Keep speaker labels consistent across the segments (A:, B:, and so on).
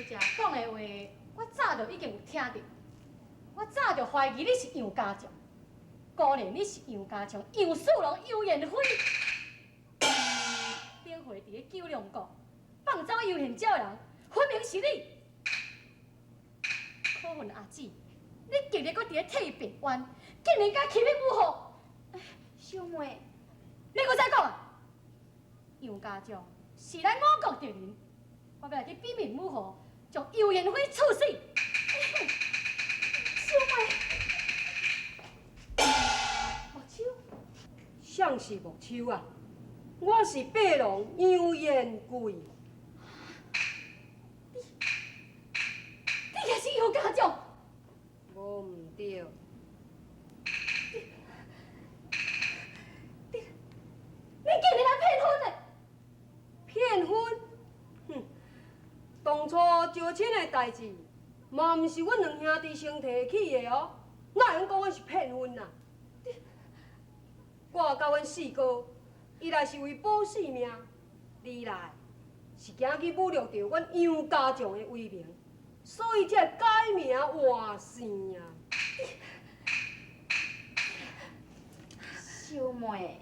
A: 才講的話，我早就已經有聽著。我早就懷疑你是楊家將，果然你是楊家將，楊四郎、楊延輝。頂回佇咧九龍國放走楊賢昭的人，分明是你。可恨阿姊，你竟然閣佇咧替伊辯冤，竟然敢欺騙母后！
B: 小妹，
A: 你閣再講啊！楊家將是咱五國敵人，我欲來去稟命母后，將楊延輝處死。
B: 小妹，
A: 木秋，
C: 誰是木秋啊？我是白龍楊延貴。
A: 你也是楊家將？
C: 無毋對。
A: 你竟然來騙婚的！
C: 騙婚？哼！當初招親的代誌，嘛毋是阮兩兄弟先提起的哦，哪會用講阮是騙婚啊？我佮阮四哥，一來是為保性命，二來是驚去侮辱著阮楊家將的威名，所以才會改名換姓啊。
B: 小妹。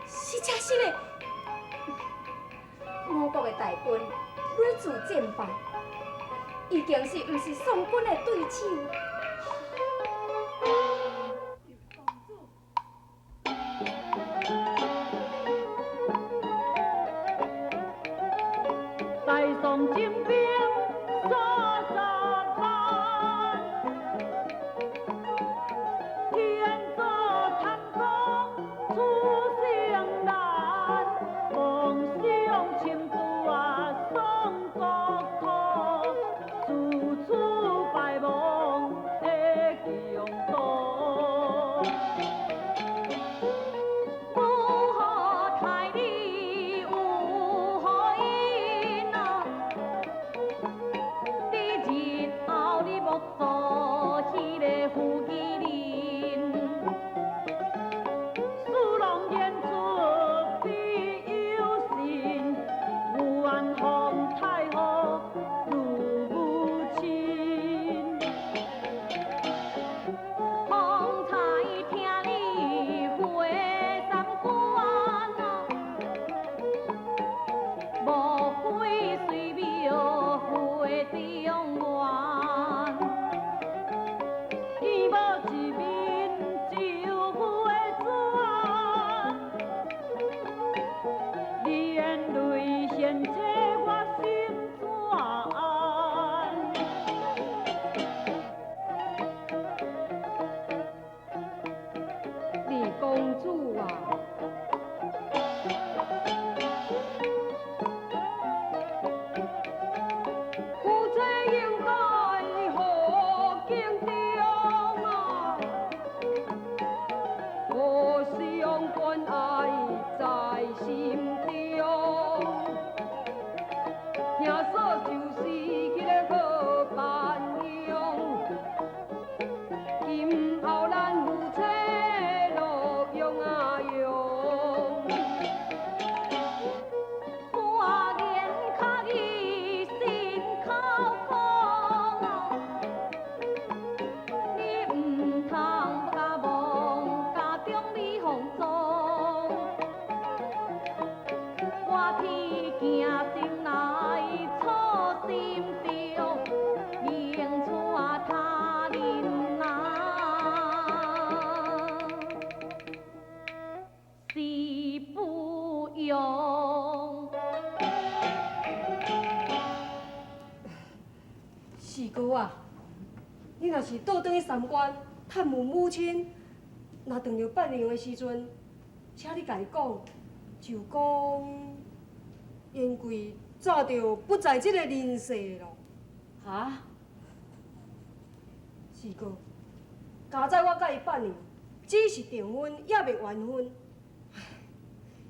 A: 是真實的。
B: 五國的大軍屢次戰敗，已經是毋是宋軍的對手。
D: 大宋精兵30萬，天作貪功出城難，夢想侵奪宋國土，處處敗亡。
C: 你若是倒轉去三關探問母親，若碰著伴娘的時陣，請你共伊講，就講延桂早就不在這個人世咯。
D: 哈？
C: 是個，佳哉我佮伊伴娘，只是訂婚，猶未完婚。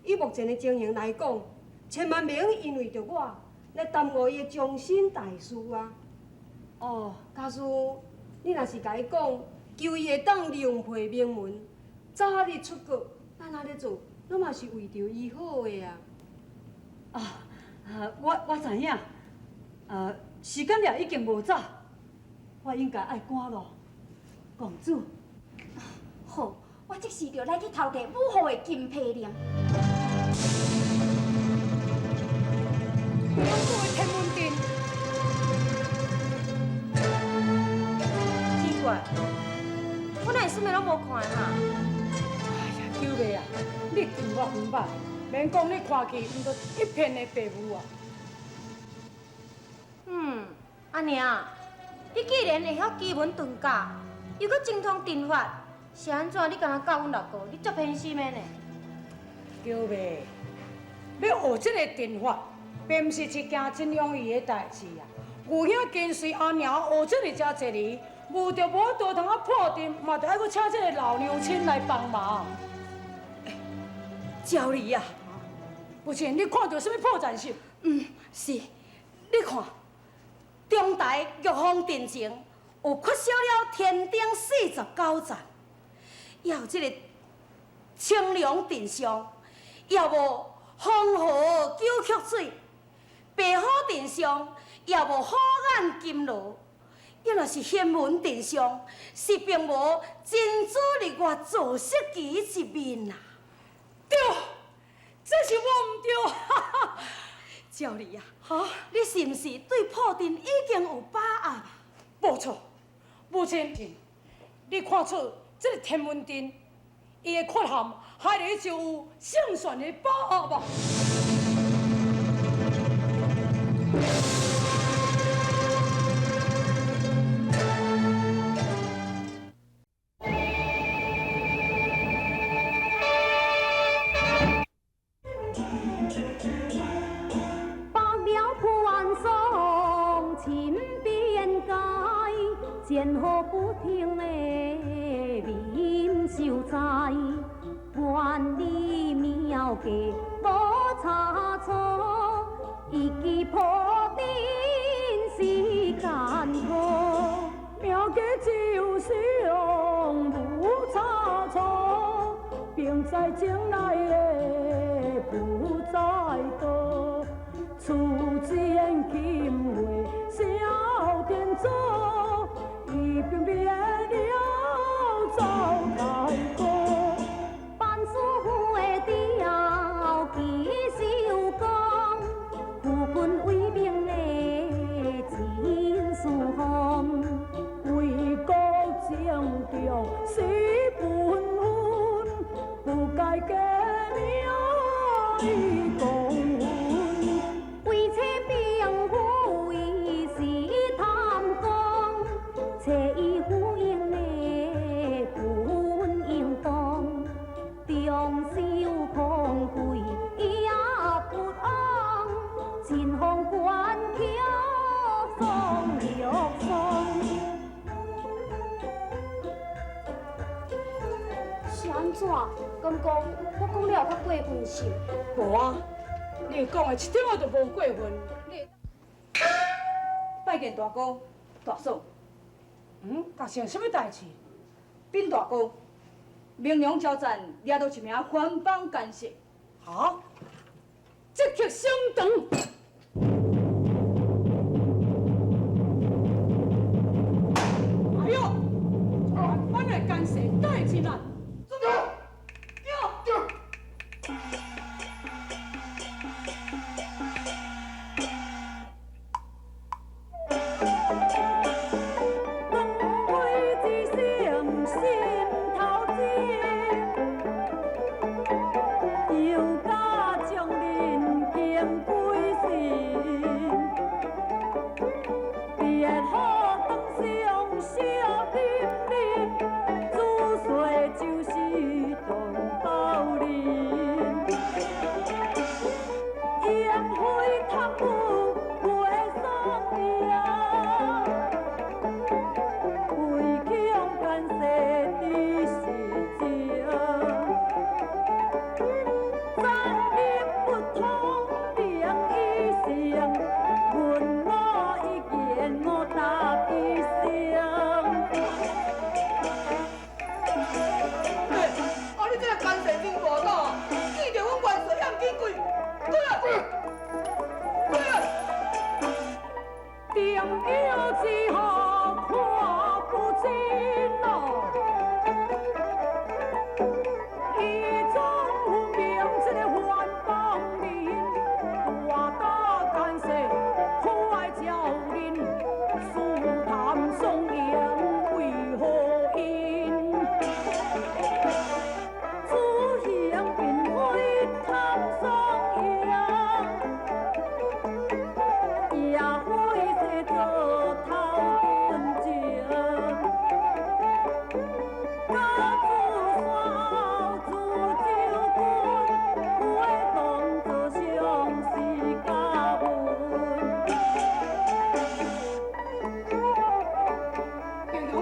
C: 以目前的情形來講，千萬袂用因為著我來耽誤伊的終身大事啊！
D: 哦，
C: 假使你若是共伊講，求伊會當另配名門，早日出國，咱按呢做，攏嘛是為著伊好的啊！
D: 啊，我知影，時間也已經無早，我應該愛趕咯。公主，
B: 好，我即時就來去偷摕母後的金皮令。
A: 公主的天文陣。
E: 奇怪，我哪會啥物攏無看哈？
F: 哎呀，九妹啊，你阵法毋捌，免講你看去，毋過一片的白霧啊。
E: 嗯，阿娘，你既然會曉奇門遁甲，又閣精通陣法，是按怎？你敢若教阮六哥，你足偏心的呢？
F: 九妹，欲學這個陣法，並毋是一件真容易的代誌啊。牛兄跟隨阿娘學這麼遮濟年，無著無法度通啊破陣，嘛著愛閣請這個老娘親來幫忙。
D: 嬌麗啊，
F: 母親，你看著啥物破綻是？
A: 嗯，是。你看，中台玉鳳陣前有缺少了天頂49層，也有這個青龍陣上，也無風河九曲水，白虎陣上也無虎眼金羅，也若是玄門陣上，是並無珍珠日月坐色旗一面啊！
F: 對，這是我毋對，哈哈。
A: 嬌麗啊，
F: 哈，
A: 你是毋是對破陣已經有把握？
F: 無錯，母親，你看出這個天文陣，伊的缺陷，還是就有勝算的把握無？
G: 見何不聽的民秀才，萬里廟街無差錯，一記破陣是艱苦。
D: 廟街就上無差錯，兵在將來的不在多，出戰金話小天祖。伊兵變了赵太公，
G: 办事的调起手工，夫君威名的真殊风，
D: 为国征众死本分，不该革命立功勋。
G: 为妻兵夫伊是贪功，找伊呼应的本应当，中受空贵也不枉，秦风关桥送玉霜。
B: 是按怎？敢講我講了有較過分是？
F: 無啊，你講的一點仔都無過分。你
H: 拜見大哥、大嫂。
F: 嗯，發生啥物代誌？
H: 稟大哥，明良交戰掠到一名番邦奸細。
F: 哈？即刻升堂！哎喲，番邦的奸細帶進來。
D: 杨家将人敬归。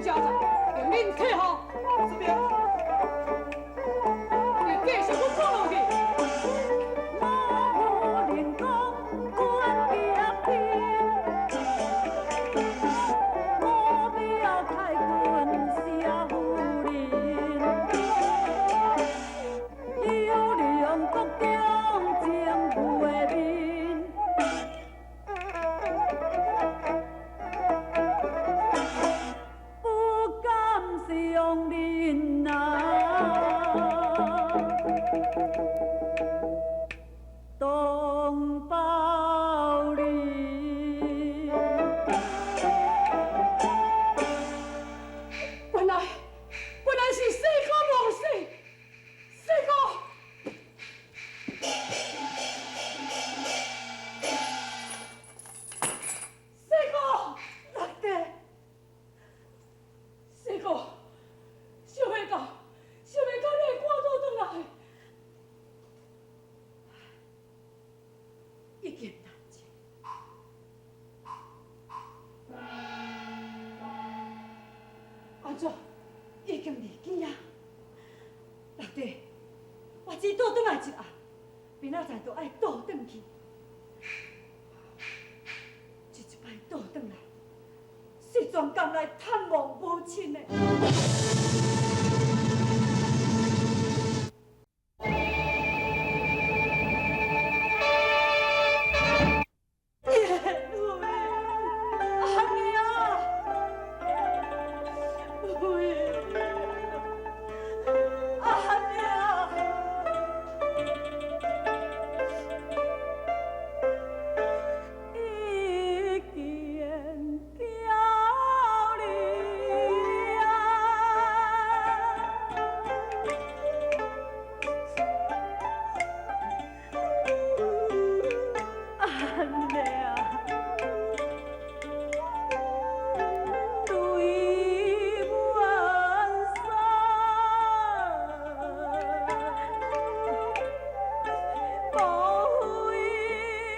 F: 龙交战，命令退后。
I: 这边。
F: 你继续阁讲落去。
G: 无能讲军协平，无庙太君谢夫人，幽灵国中情妇的面。不甘相认啊，东宝林。
F: 原来，原来是四哥无死，四哥。四哥，六弟，四哥，想袂到，想袂到你会赶倒转来，已经难救。安怎？已经离更啊！六弟，我只倒转来一下，明仔载就爱倒转去。这一摆倒转来，是专工来探望母亲的。燕飞，阿娘，飞，阿娘。一见娇你啊，阿娘，对阮说，无非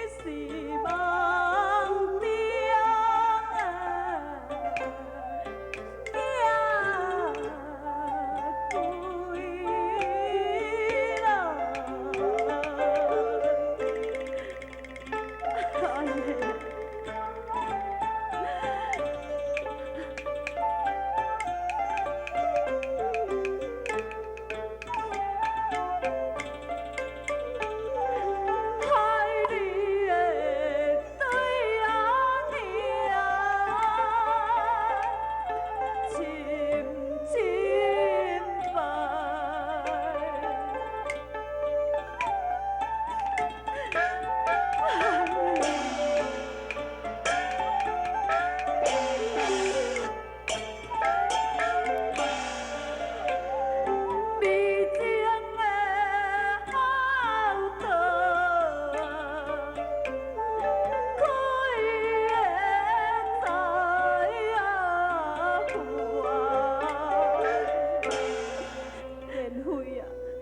F: 是梦中啊，行归啦。阿娘。海里的对仔岭，深深拜。美情的后道，开的知啊怀。燕飞啊，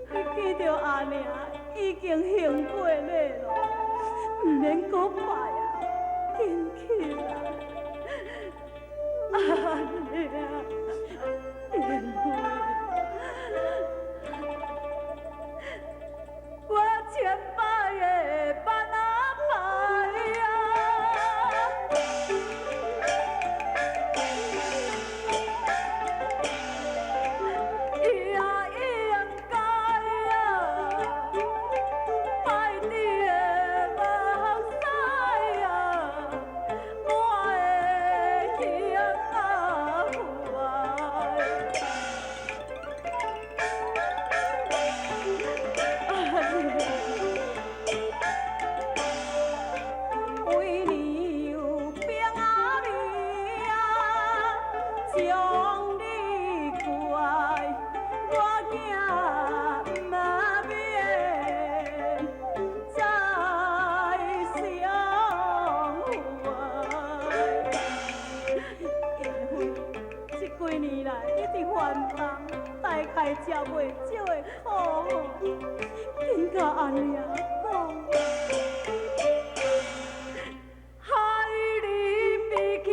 F: 你记著阿娘已经行过礼咯，毋免阁拜啊，紧起来。阿娘，燕飞。我千摆的万啊拜啊，伊也应该啊，拜你的目屎啊，我的心啊怀。为你有兵啊你啊，将你怪，我惊嘛免再相会。燕飞，这几年来，你伫番邦大概食袂少的苦吼，紧佮阿娘讲。海里比琴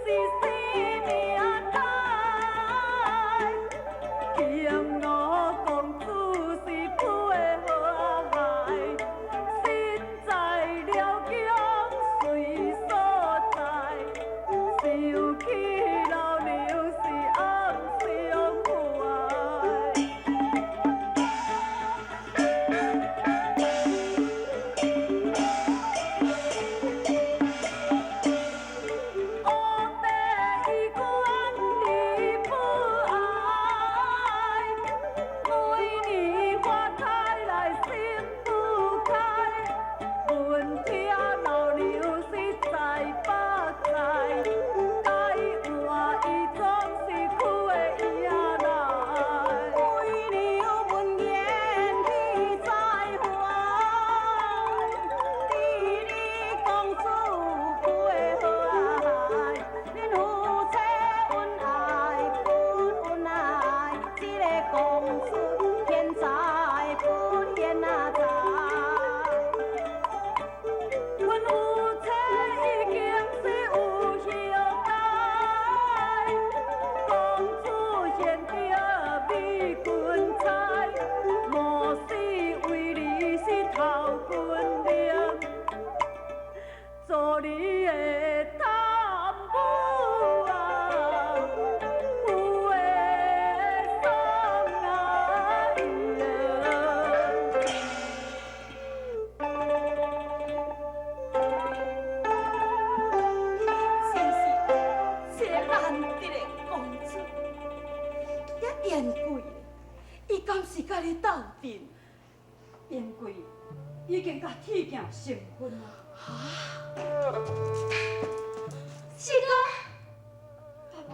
F: 是生命痛。
A: 燕贵，伊敢是佮你斗阵？
D: 燕贵已经佮铁镜成婚啊！
A: 哈？
B: 四哥，爸爸，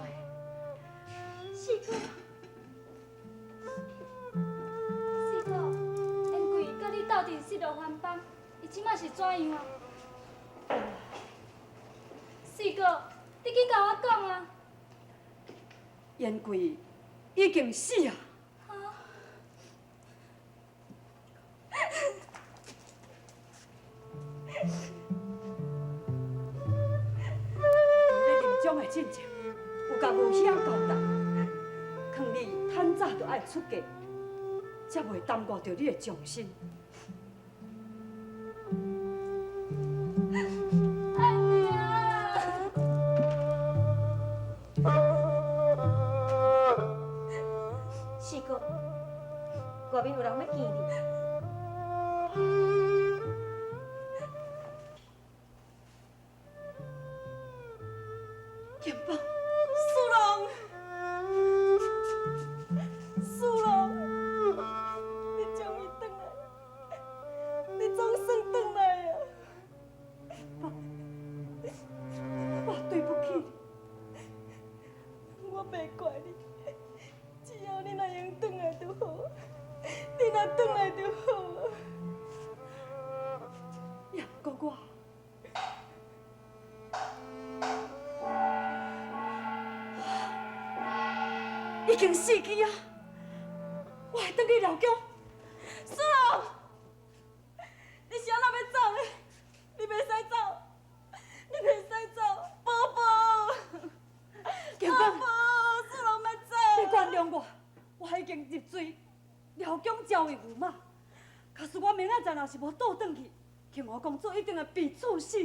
B: 四哥，四哥，燕贵佮你斗阵失落番邦，伊这马是怎样啊？四哥，你紧共我讲啊！
D: 燕贵已经死啊！伫咧临终的进前，有共吴兄交代，劝你趁早就爱出嫁，才袂耽误著你的终身。
B: 阿娘，
E: 四哥，外面有人欲见你。
D: 剑邦，
A: 四郎，四郎，你终于转来，你总算转来啊！
D: 我对不起你，
A: 我袂怪你，只要你若会用转来就好，你若转来就好啊。
D: 也毋过我。已经死去啊！我会转去老宫。
A: 四郎，你是按怎欲走的？你袂使走，你袂使走，宝宝。
D: 剑邦，
A: 宝宝，四郎欲走。
D: 你原谅我，我已经入赘辽宫赵的驸马。假使我明仔载若是无倒转去，庆华公主一定会被处死。